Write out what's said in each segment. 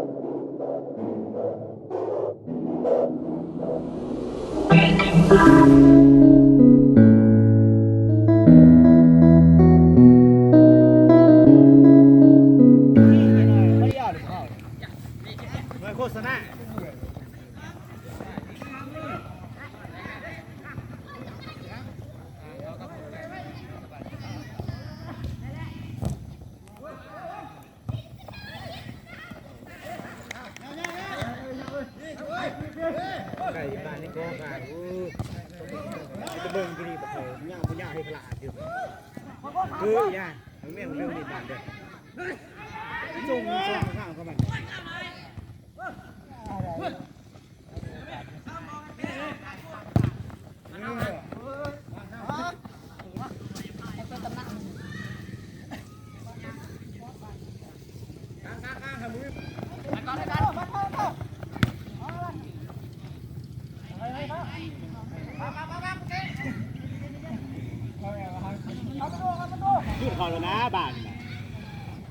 ໂຄສະນາ. ໄກ່ບ້ານນີ້ກໍການ ໂອ້ ຈະເບິ່ງຢູ່ນີ້ ບັກເຂົາຍາວ ຍາວໃຫ້ຂະຫຼາດຢູ່ ຄືຢ່າງແມ່ນເລື່ອງນີ້ບ້ານເດີ ສົ່ງ ສົ່ງຂ້າງເຂົ້າມາ. ຂຶ້ນເຂົ້າແລ້ວນະ ບາດນີ້ນ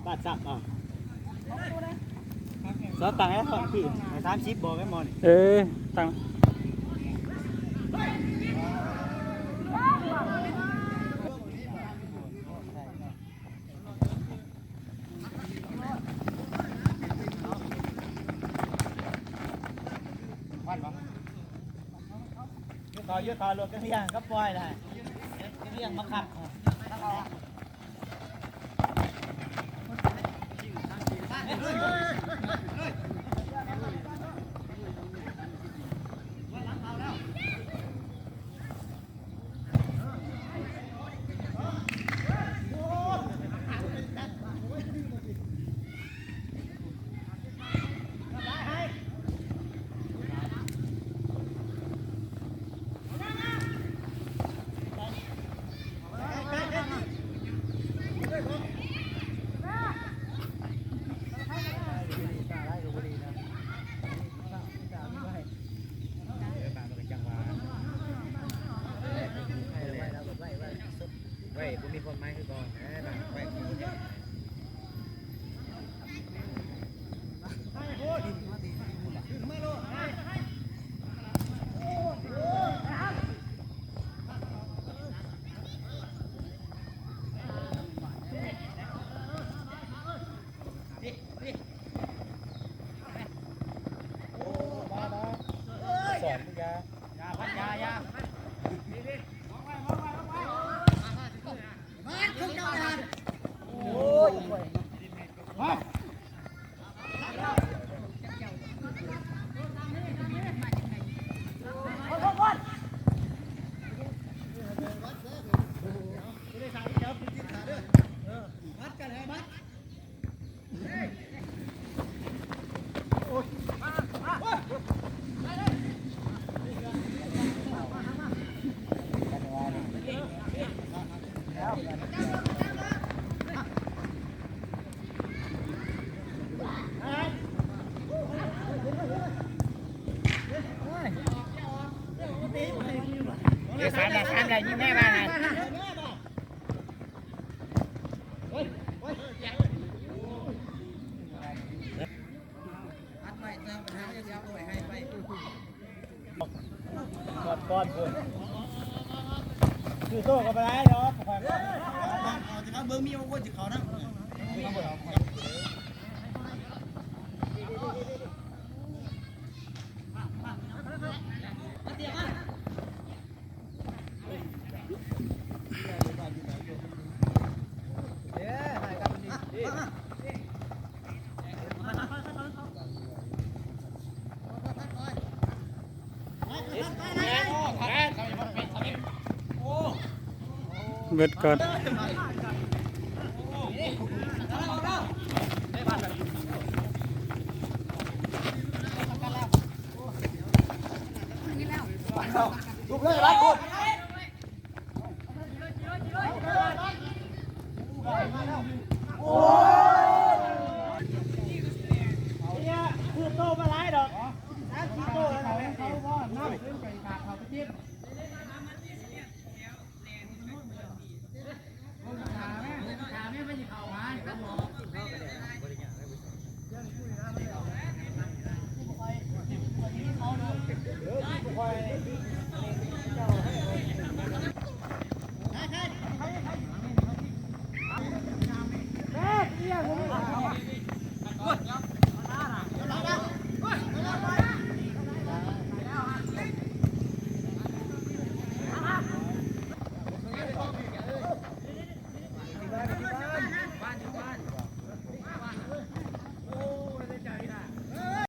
ະ ບາດສັບເອົາ. ສອບຕັງໃຫ້ເຂົາພີ່ ໃຫ້ສາມສິບບໍ່ແມ່ນໝໍນີ້ ເອີ ຕັງ. ເຂົາຢູ່ ເຂົາລົດກະລ້ຽງກັບປ່ອຍໄດ້ ກະລ້ຽງບັງຄັບ. ໄວ້ ບໍ່ມີຄວາມໝາຍຄືເກົ່າ ເອີ ໄວ້. ສອນ ເອີ ສາມໄດ້ ສາມໄດ້ ຍິງແນ່ບ້ານນັ້ນ. ກອດກ່ອນພຸ້ນ ຊື່ໂຕກໍບໍ່ໄດ້ດອກ ເບິ່ງມີໂອຄົນຊິເຂົ້ານຳ. ເບິດກ່ອນ. ລຸກເລີຍ ໄປ.